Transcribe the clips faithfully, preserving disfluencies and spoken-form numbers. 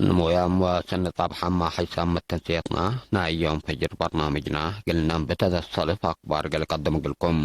ንሞያም ወሰኒ ጻብሓማ ሐይሳም መተንስየትና ናይ ዮም ፈጅር በርናምጅና እግል ነንብተ ዘሰልፍ አክባር እግል ቀድም እግልኩም።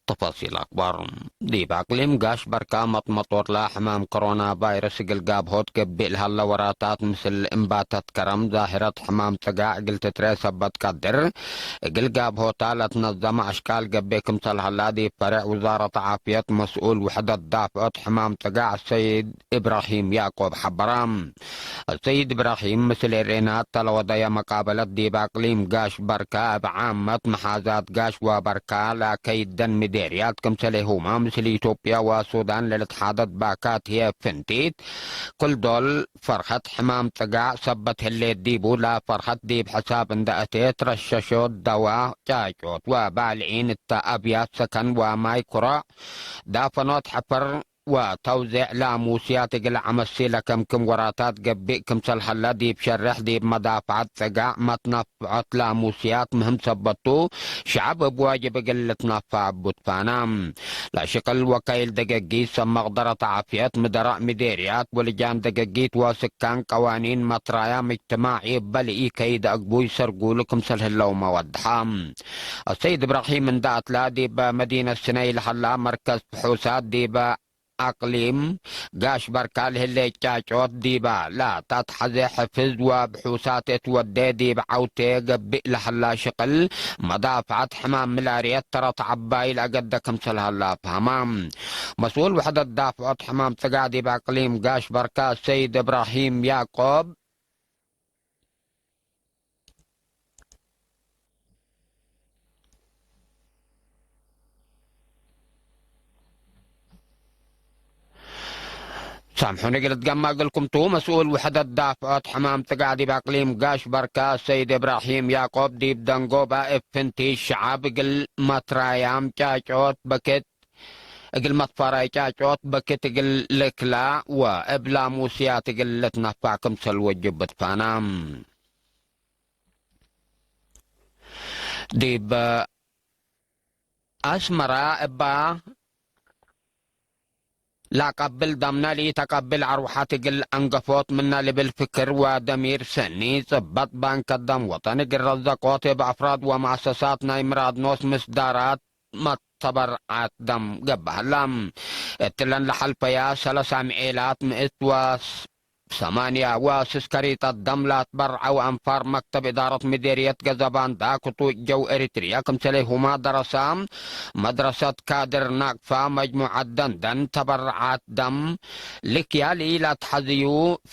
ተፋሲል አክባር። ዲብ አቅሊም ጋሽ በርካ መጥመጦር ለሕማም ኮሮና ቫይረስ እግል ጋብሆት ገብእ ለሀለ ወራታት ምስል እምባተት ከረም ዛህረት ሕማም ጽጋዕ እግል ትትሬ ሰበት ቀድር፣ እግል ጋብሆታ ለትነዘመ አሽቃል ገብእ ክምሰል ሀላ ዲብ ፈሬዕ ውዛረት ዓፍየት መስኡል ውሕደት ዳፍዖት ሕማም ጽጋዕ ሰይድ እብራሂም ያዕቆብ ሐበረ። አሰይድ እብራሂም ምስል ኤሬናት ተለወደየ መቃበለት ዲብ አቅሊም ጋሽ በርካ እብ ዓመት መሓዛት ጋሽ ወበርካ ለአከይደን ምዴርያት ክምሰሌሁማ ምስል ኢትዮጵያ ወሱዳን ለልትሓደድ ባካት ህዬ ፍንቲት። ክል ዶል ፈርሀት ሕማም ጽጋዕ ሰበት ህሌት ዲቡ ለፈርሀት ዲብ ሕሳብ እንደ አቴት ረሸሾት ደዋ ጫጮት ወባልዒን እተ አብያት ሰከን ወማይ ኩረዕ ዳፈኖት ሕፍር ወተውዜዕ ላሙስያት እግል ዐመሲ ለከምክም ወራታት ገብእ ክምሰል ሀለ ዲብ ሸሬሕ ዲብ መዳፍዐት ጽጋዕ መትነፍዖት ላሙስያት ምህም ሰበቱ፣ ሸዐብ እብ ዋጅብ እግል ልትነፈዕ እቡ ትፋና። ለሽቅል ወከይል ደገጊት ሰብ መቅደረት ዓፍየት ምደረእ ምዴርያት ወልጃን ደገጊት ወስካን ቀዋኒን መትራያም እጅትማዒ እበ ለኢከይድ አግቡይ ሰርጉሉ ክምሰል ህለውመ ወድሐ። አሰይድ እብራሂም እንደ አትላ ዲብ መዲነት ስነይ ለሀላ መርከዝ ፍሑሳት ዲበ አቅሊም ጋሽ በርካ ለህሌት ጫጮት ዲበ ለተትሐዜ ሕፍዝ ወብሑሳት እት ወዴ ዲብ ዐውቴ ገብእ ለሀላ ሽቅል መዳፍዐት ሕማም ምላርየት ተረት ዐባይ ለአገደ ክምሰል ሀላ አፍሀማ። መስኡል ውሕደት ዳፍዖት ሕማም ጽጋዕ ዲብ አቅሊም ጋሽ በርካ ሰይድ እብራሂም ያዕቆብ ሳምሑኒ እግል እትገመ እግልኩም ቱ፣ መስኡል ውሕደት ዳፍዖት ሕማም ጽጋዕ ዲብ አቅሊም ጋሽ በርካ ሰይድ እብራሂም ያዕቆብ ዲብ ደንጎበ እብ ፍንቲት ሸዐብ እግል መትራያም ጫጮት በክት እግል መትፋራይ ጫጮት በክት እግል ልክላ ወእብ ላሙስያት እግል ልትነፋዕ ክምሰል ወጅብ ብትፋና። ዲብ አስመራ እባ ለአቀብል ደምነ ለኢተቀብል አርወሐት እግል አንገፎት ምነ ልብል ፍክር ወደሚር ሰኒ፣ ጽበጥ ባንከ ደም ወጠን እግል ረዘቆት እብ አፍራድ ወመአሰሳት ናይ ምራድ ኖስ ምስዳራት መተበርዓት ደም ገብአ ሀላ። እትለን ለሐልፈያ ሰለሳ ምዔላት ምእት ወሰማንያ ወስስ ከሪጠት ደም ለአትበርዐው አንፋር መክተብ እዳረት ምዴርየት ገዘባን ዳክቱ ጀው ኤሪትርያ ክምሰሌሁማ ደረሳ መድረሰት ካድር ናቅፋ መጅሙዐት ደንደን ተበርዓት ደም ልክያ ለኢለአትሐዝዩ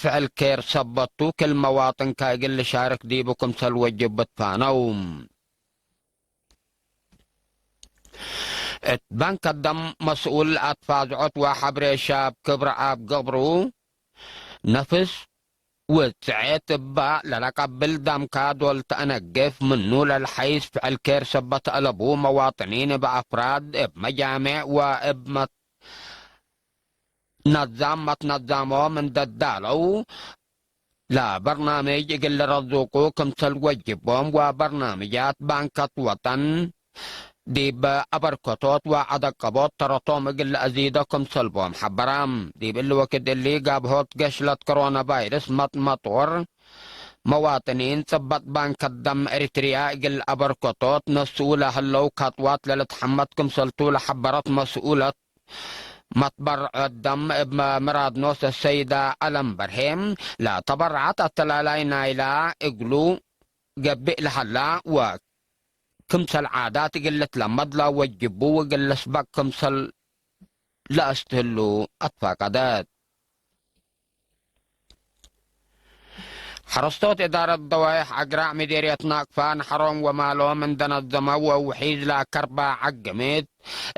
ፍዕል ኬር ሰበቱ ክል መዋጥንከ እግል ልሻርክ ዲቡ ክምሰል ወጅብ ብትፋነው። እት ባንክ ደም መስኡል አትፋዝዖት ወሐብሬ ሻብ ክብረአብ ገብሩ፣ ነፍስ ውጽዔት እባ ለለቀብል ደምከ ዶል ተአነግፍ ምኑ ለልሐይስ ፍዕል ኬር ሰበት አለቡ መዋጥኒን እብ አፍራድ እብ መጃሜዕ ወእብ መት-፣ ነዛም መትነዛሞም እንደ ዳለው፣ ለበርናምጅ እግል ልረዙቁ ክምሰል ወጅቦም ወበርናምጃት ባንከት ወጠን ዲብ አበርከቶት ወዐደቀቦት ተረቶም እግል ለአዚዶ ክምሰል ቦም ሐበረ። ዲብ እሊ ወክድ እሊ፣ ጋብሆት ገሽለት ኮሮና ቫይረስ መጥመጦር መዋጥኒን ጽበጥ ባንከት ደም ኤሪትርያ እግል አበርከቶት ነስኡ ለህለው ከጥዋት ለልትሐመድ ክምሰልቱ ለሐበረት መስኡለት መትበርዖት ደም እብ ምራድ ኖስ ሰይዳ አለም በርሄ፣ ለተበርዐት አተላላይ ናይላ እግሉ ገብእ ለሀላ ወክምሰል ዓዳት እግል ልትለመድ ለወጅቡ ወእግል ልስበቅ ክምሰል ለአስትህሉ አትፋቀደት። ሐረስቶት እዳረት ደዋይሕ አግራዕ ምዴርየት ናቅፋ ነሐሮም ወማሎም እንደ ነዘመው ወውሒዝ ለአከርባ ዐግሚት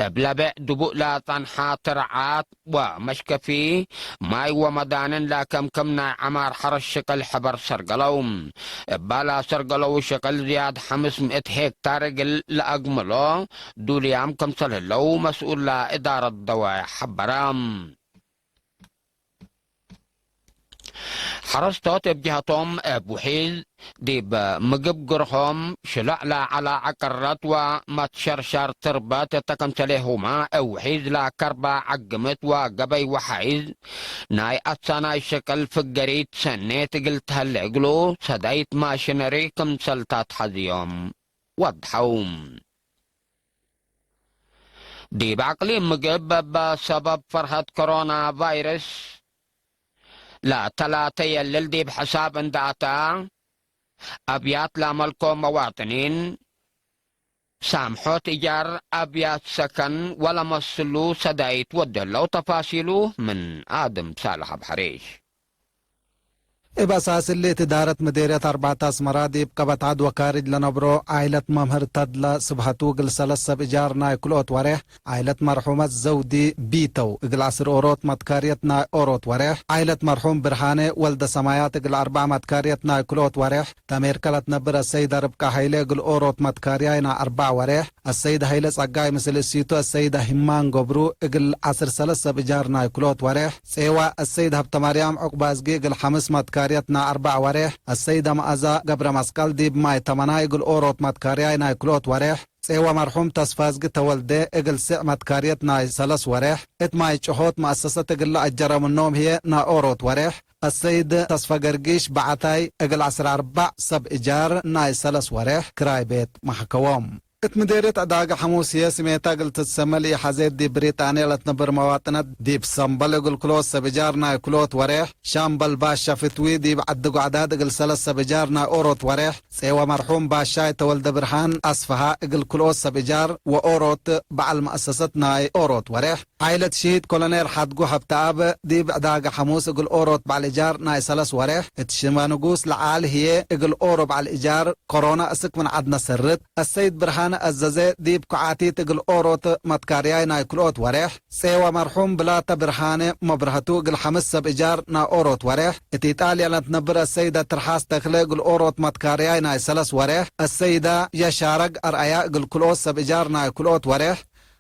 እብ ለቤዕ ድቡእ ለጸንሐ ትርዓት ወመሽከፊ ማይ ወመዳንን ለከምክም ናይ ዐማር ሐረስ ሽቅል ሕበር ሰርገለው። እባ ለሰርገለው ሽቅል ዝያድ ሐምስ ምእት ሄክታር እግል ለአግምሎ ዱልያም ክምሰል ህለው መስኡል ለእዳረት ደዋይሕ ሐበረ። ሐረስቶት እብ ጀሀቶም እብ ውሒዝ ዲብ ምግብ ግርሆም ሽለዕ ለዐለ ዐቅረት ወመትሸርሸር ትርበት እተ ክምሰሌሁመ እብ ውሒዝ ለከርበ ዐግምት ወገበይ ወሐይዝ ናይ አሳናይ ሽቅል ፍገሪት ሰኔት እግል ተህሌ እግሉ ሰዳይት ማሽነሪ ክምሰል ተአትሐዝዮም ወድሐው። ዲብ አቅሊም ምግብ እብ ሰበብ ፈርሀት ኮሮና ቫይረስ ለተላተ የልል ዲብ ሕሳብ እንደ አተ፣ አብያት ለአመልኮ መዋጥኒን፣ ሳምሖት እጃር አብያት ሰከን ወለመስሉ ሰዳይት ወደለው። ተፋሲሉ ምን አድም ሳልሕ አብ ሐሬሽ። እብ አሳስ እሊ፣ እት እዳረት ምዴርየት አርበዕተ አስመራ ዲብ ቀበት ዐድ ወካርጅ ለነብሮ ዓይለት መምህር ተድለ ስብሐቱ እግል ሰለስ ሰብ እጃር ናይ ክልኦት ወሬሕ፣ ዓይለት መርሑመት ዘውዲ ቢተው እግል ዐስር ኦሮት መትካርየት ናይ ኦሮት ወሬሕ፣ ዓይለት መርሑም ብርሃኔ ወልደ ሰማያት እግል አርበዕ መትካርየት ናይ ክልኦት ወሬሕ፣ ተሜርከ ለትነብር አሰይደ ርብቃ ሀይሌ እግል ኦሮት መትካርያይ ናይ አርበዕ ወሬሕ፣ አሰይድ ሀይለ ጸጋይ ምስል እሲቱ አሰይደ ሂማን ገብሩ እግል ዐስር ሰለስ ሰብ እጃር ናይ ክልኦት ወሬሕ፣ ጼዋ አሰይድ ሀብተማርያም ዑቅባዝጊ እግል ሐምስ መትካርየት ናይ አርበዕ ወሬሕ፣ አሰይደ መአዛ ገብረመስቀል ዲብ ማይ ተመናይ እግል ኦሮት መትካርያይ ናይ ክልኦት ወሬሕ፣ ጼዋ መርሑም ተስፋዝጊ ተወልዴ እግል ስዕ መትካርየት ናይ ሰለስ ወሬሕ፣ እት ማይ ጭሆት መአሰሰት እግል ለአጀረ ምኖም ህዬ ናይ ኦሮት ወሬሕ፣ አሰይድ ተስፋ ገርጊሽ በዐታይ እግል ዐስር አርበዕ ሰብ እጃር ናይ ሰለስ ወሬሕ ክራይ ቤት መሕከዎም። እት ምዴርየት ዕዳገ ሐሙስ ህዬ ስሜታ እግል ትትሰመ ለኢሐዜት ዲብ ብሪጣንየ ለትነብር መዋጥነት ዲብ ሰምበል እግል ክልኦት ሰብ እጃር ናይ ክልኦት ወሬሕ፣ ሻምበል ባሻ ፍትዊ ዲብ ዐዲ ጓዕዳድ እግል ሰለስ ሰብ እጃር ናይ ኦሮት ወሬሕ፣ ጼወ መርሑም ባሻይ ተወልደ ብርሃን አስፈሃ እግል ክልኦት ሰብ እጃር ወኦሮት በዐል መአሰሰት ናይ ኦሮት ወሬሕ፣ ዓይለት ሽሂድ ኮሎኔል ሐድጉ ሀብተአብ ዲብ ዕዳገ ሐሙስ እግል ኦሮት በዐል እጃር ናይ ሰለስ ወሬሕ፣ እት ሽመ ንጉስ ለዓል ህዬ እግል ኦሮ በዐል እጃር ኮሮና እስክ ምን ዐድነ ሰርት፣ አሰይድ ብርሃነ አዘዘ ዲብ ኩዓቲት እግል ኦሮት መትካርያይ ናይ ክልኦት ወሬሕ፣ ጼወ መርሑም ብላተ ብርሃነ መብረህቱ እግል ሐምስ ሰብ እጃር ናይ ኦሮት ወሬሕ፣ እት ኢጣልያ ለትነብር አሰይደ ትርሓስ ተክለ እግል ኦሮት መትካርያይ ናይ ሰለስ ወሬሕ፣ አሰይዳ የሻረግ አርአያ እግል ክልኦት ሰብ እጃር ናይ ክልኦት ወሬሕ፣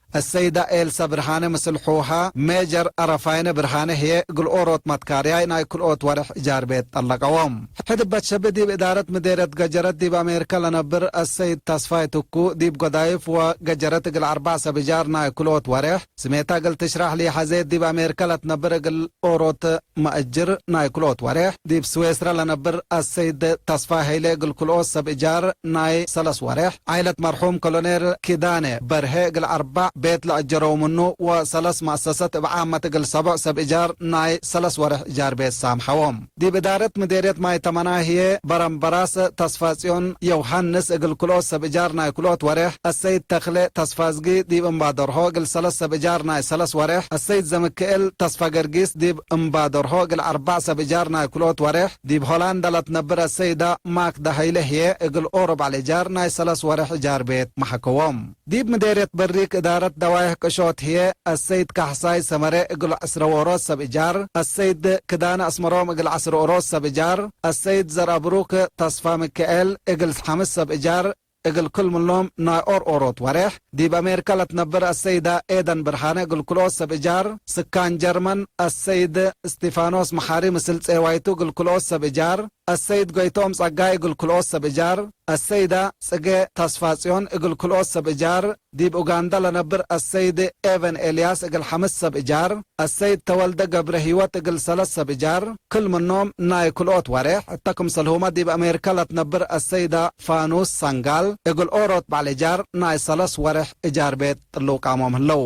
አሰይዳ ኤልሳ ብርሃነ ምስል ሑሃ ሜጀር አረፋይነ ብርሃነ ህዬ እግል ኦሮት መትካርያይ ናይ ክልኦት ወሬሕ እጃር ቤት ጠለቀዎም። ሕድበት ሸቢ ዲብ እዳረት ምዴርየት ገጀረት ዲብ አሜሪከ ለነብር አሰይድ ተስፋይ ትኩ ዲብ ገዳይፍ ወገጀረት እግል አርበዕ ሰብ እጃር ናይ ክልኦት ወሬሕ ስሜታ እግል ትሽራሕ ለኢሐዜ ዲብ አሜሪከ ለትነብር እግል ኦሮት መእጅር ናይ ክልኦት ወሬሕ፣ ዲብ ስዌስረ ለነብር አሰይድ ተስፋይ ሀይሌ እግል ክልኦት ሰብ እጃር ናይ ሰለስ ወሬሕ፣ ዓይለት መርሑም ኮሎኔል ኪዳነ በርሄ እግል አርበዕ ቤት ለአጀረው ምኑ ወሰለስ መአሰሰት እብ ዓመት እግል ሰቦዕ ሰብ እጃር ናይ ሰለስ ወሬሕ እጃር ቤት ሳምሐዎም። ዲብ እዳረት ምዴርየት ማይ ተመናይ ህዬ በረምበራስ ተስፋጽዮን ዮውሃንስ እግል ክልኦት ሰብ እጃር ናይ ክልኦት ወሬሕ፣ አሰይድ ተክሌ ተስፋዝጊ ዲብ እምባደርሆ እግል ሰለስ ሰብ እጃር ናይ ሰለስ ወሬሕ፣ አሰይድ ዘምክኤል ተስፋገርጊስ ዲብ እምባደርሆ እግል አርበዕ ሰብ እጃር ናይ ክልኦት ወሬሕ፣ ዲብ ሆላንዳ ለትነብር አሰይዳ ማክዳ ሀይለ ህዬ እግል ኦሮ በዐል እጃር ናይ ሰለስ ወሬሕ እጃር ቤት መሐከዎም። ዲብ ምዴርየት በሪክ እዳረት ደዋይሕ ቅሾት ህዬ፣ አሰይድ ካሕሳይ ሰመሬ እግል ዕስረ ወኦሮት ሰብ እጃር፣ አሰይድ ክዳነ አስመሮም እግል ዐስር ኦሮት ሰብ እጃር፣ አሰይድ ዘርአብሩክ ተስፋ ሚካኤል እግል ሐምስ ሰብ እጃር፣ እግል ክል ምኖም ናይ ኦር ኦሮት ወሬሕ፣ ዲብ አሜሪከ ለትነብር አሰይዳ ኤደን ብርሃነ እግል ክልኦት ሰብ እጃር፣ ስካን ጀርመን አሰይድ እስቲፋኖስ መሓሪ ምስል ጼዋይቱ እግል ክልኦት ሰብ እጃር፣ አሰይድ ጎይቶም ጸጋይ እግል ክልኦት ሰብ እጃር፣ አሰይዳ ጽጌ ተስፋጽዮን እግል ክልኦት ሰብ እጃር፣ ዲብ ኡጋንዳ ለነብር አሰይድ ኤቨን ኤልያስ እግል ሐምስ ሰብ እጃር፣ አሰይድ ተወልደ ገብረሂወት እግል ሰለስ ሰብ እጃር፣ ክል ምኖም ናይ ክልኦት ወሬሕ፣ እተ ክምሰልሁመ ዲብ አሜሪከ ለትነብር አሰይዳ ፋኑስ ሰንጋል እግል ኦሮት በዐል እጃር ናይ ሰለስ ወሬሕ እጃር ቤት ጥሉቃሞም ህለው።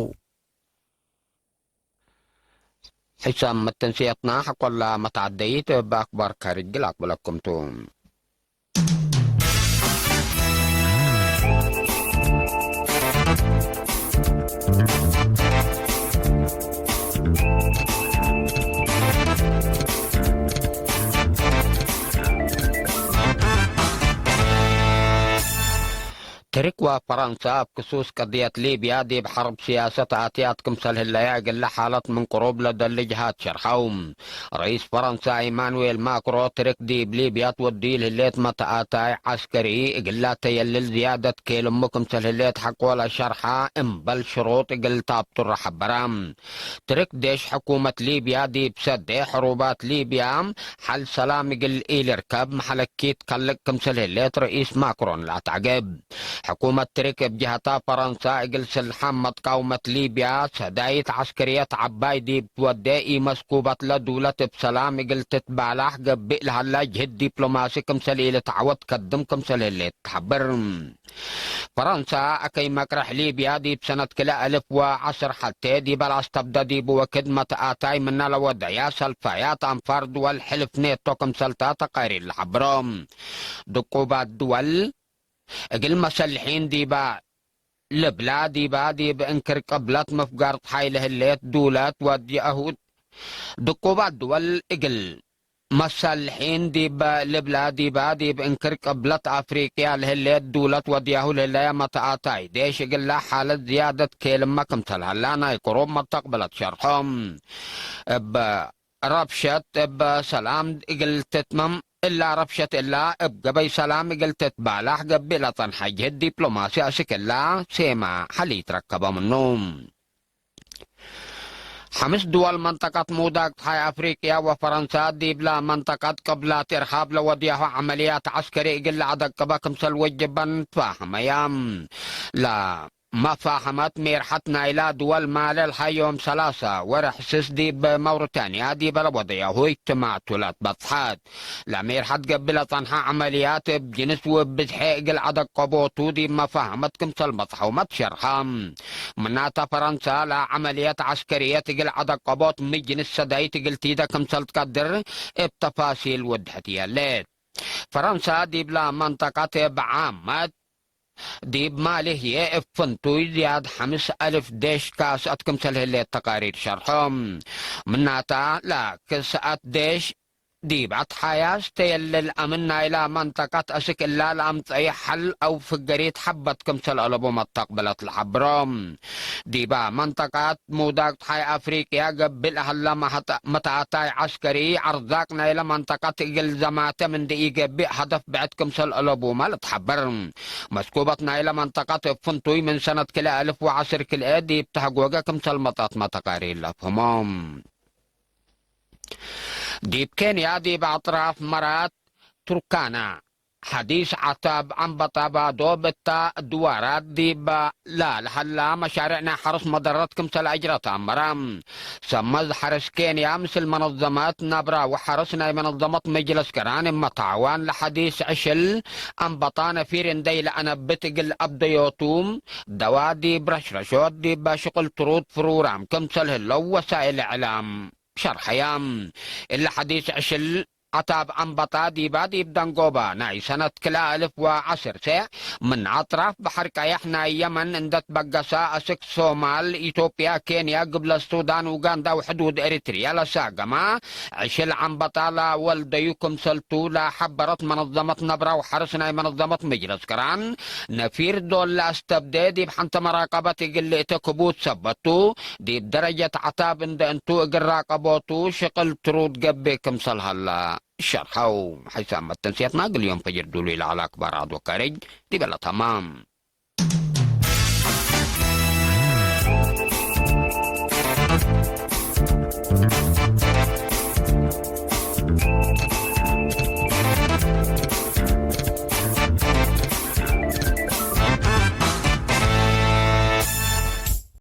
ሕሳም መተንስየትና ሐቆላ መትዐደይት እብ አክባር ካርጅ ግል አቅብለኩም ቱ። ትርክ ወፈረንሳ እብ ክሱስ ቅድየት ሊብያ ዲብ ሐርብ ስያሰት አትያት ክምሰል ህለያ እግለ ሓለት ምን ቅሩብ ለደሊ ጅሃት ሸርሐው። ረኢስ ፈረንሳ ኢማኑኤል ማክሮ፣ ትርክ ዲብ ሊብያ ትወድዩ ለህሌት መተአታይ ዐስከሪ እግላ ተየልል ዝያደት ኬልሙ ክምሰል ህሌት ሐቆለ ሸርሐ፣ እምበል ሽሩጥ እግል ታብጡረ ሐበረ። ትርክ ዴሽ ሕኩመት ሊብያ ዲብ ሰዴ ሕሩባት ሊብያ ሐል ሰላም እግል ኢልርከብ መሐለኪት ከልቅ ክምሰል ህሌት ረኢስ ማክሮን ለአትዐግብ። ሕኩመት ትርክ እብ ጀሀታ ፈረንሳ እግል ስልሐ መትቃውመት ሊብያ ሰዳይት ዐስከርየት ዐባይ ዲብ ትወዴ ኢመስኩበትለ ዱለት እብ ሰላም እግል ትትባላሕ ገብእ ለሀላ ጅህድ ዲፕሎማሲ ክምሰል ኢልትዐወት ከድም ክምሰል ህሌት ተሐብር። ፈረንሳ አከይ መቅረሕ ሊብያ ዲብ ሰነት ክልኤ አልፍ ወዐስር ሐቴ ዲበ ለአስተብደ ዲቡ ወክድ መትአታይ ምነ ለወደያ ሰልፋያት አንፋር ድወል ሕልፍ ኔቶ ክምሰልታ ተቃሪር ለሐብሮ። ድቁባት ድወል እግል መሰልሒን ዲባ ልብላ ዲባ ዲብ እንክር ቅብለት ምፍጋር ጸሓይ ለህሌት ዱለት ወድያሁ ድቁባት ድወል እግል መሰልሒን ዲብ ልብላ ዲባ ዲብ እንክር ቅብለት አፍሪቅያ ለህሌት ዱለት ወድያሁ ለህለየ መተአታይ ዴሽ እግላ ሓለት ዝያደት ኬልመ ክምሰል ሀላ ናይ ቅሩብ መተቅብለት ሸርሖም። እብ ረብሸት እብ ሰላም እግል ትትመም እላ ረብሸት እላ እብ ገበይ ሰላም እግል ትትባላሕ ገብእ ለጸንሐ ጅህድ ዲፕሎማሲ አስክ እላ ሴማ ሐሊት ረከበ ምኑ። ሐምስ ድወል መንጠቀት ሙዳግ ጸሓይ አፍሪቅያ ወፈረንሳ ዲብላ መንጠቀት ቅብላት እርሃብ ለወድያሁ ዐመልያት ዐስከሪ እግል ለአደቅበ ክምሰል ወጅበን ትፋህመያ። ለመፋህመት ሜርሐት ናይላ ድወል ማለ ለሀ ዮም ሰላሰ ወርሕ ስስ ዲብ መውሪታንያ ዲበ ለወደያሁ እጅትማዕ ቱ ለትበጽሐት። ለሜርሐት ገብእ ለጸንሐ ዐመልያት እብ ጅንስ ወእብ ብዝሐ እግል አደቀቦቱ ዲብ መፋህመት ክምሰል በጽሐው መትሸርሐ። ምናተ ፈረንሳ ለዐመልየት ዐስከርየት እግል አደቀቦት ሚ ጅንስ ሰዳይት እግል ቲደ ክምሰል ትቀድር እብ ተፋሲል ወድሐት የሌት። ፈረንሳ ዲብላ መንጠቀት እብ ዓመት ዲብ ማሊ ህዬ እብ ፍንቱይ ዝያድ ሐምስ አልፍ ዴሽ ካስአት ክምሰል ህሌት ተቃሪር ሸርሖ። ምናታ ለክስአት ዴሽ ዲብ አትሓያዝ ተየልል አምን ናይላ መንጠቀት አስክ እላ ለአምጸየ ሐል አው ፍገሪት ሐበት ክምሰል አለቡ መተቅብለት ለሐብሮ። ዲባ መንጠቀት ሙዳግ ጸሓይ አፍሪቅያ ገብእ ለሀለ መተአታይ ዐስከሪ፣ አርዛቅ ናይለ መንጠቀት እግል ዘማተ ምንዲ ኢገብእ ሀደፍ ብዕድ ክምሰል አለቡመ ልትሐበር። መስኩበት ናይለ መንጠቀት እብ ፍንቱይ ምን ሰነት ክልኤ አልፍ ወዐስር ክልኤ ዲብ ተህጎገ ክምሰል መጽአትመ ተቃሪር ለአፍህሞ። ዲብ ኬንያ ዲብ አጥራፍ መራት ቱርካና ሐዲስ ዐታብ አንበጣ ባዶብ እታ ድዋራት ዲብ ላ ለሀላ መሻሬዕ ናይ ሐርስ መደረት ክምሰል አጅረት አመረ። ሰመዝ ሐርስ ኬንያ ምስል መነዘመት ነብራ ወሐርስ ናይ መነዘመት መጅለስ ቅራን እብ መትዓዋን ለሐዲስ ዕሽል አንበጣ ነፊር እንዴ ኢለአነብት እግል አብደዮቱ፣ ደዋ ዲብ ረሽረሾት ዲብ ሽቅል ትሩድ ፕሩራም ክምሰል ህለው ወሳእል እዕላም ሸርሐያ። እሊ ሐዲስ ዕሽል ዐታብ አንበጣ ዲባ ዲብ ደንጎባ ናይ ሰነት ክልኤ አልፍ ወዐስር ሴዕ ምን አጥራፍ በሐር ቀየሕ ናይ የመን እንደ ትበገሰ አስክ ሶማል፣ ኢትዮጵያ፣ ኬንያ፣ ግብለት ሱዳን፣ ኡጋንዳ ወሕዱድ ኤሪትርያ ለሳገመ ዕሽል አንበጣ ለወልደዩ ክምሰልቱ ለሐበረት መነዘመት ነብራ ወሐርስ ናይ መነዘመት መጅለስ ቅራን፣ ነፊር ዶል ለአስተብዴ ዲብ ሐንተ መራቀበት እግል ልእተ ክቡድ ሰበት ቱ፣ ዲብ ደረጀት ዐታብ እንደ እንቱ እግል ራቀቦቱ ሽቅል ትሩድ ገብእ ክምሰል ሀላ ሸርሐው። ሐይሳም መተንስያትና እግል ዮም ፈጅር ዱሉይ ለዐለ አክባር አድወ ካርጅ ዲበ ለተማም።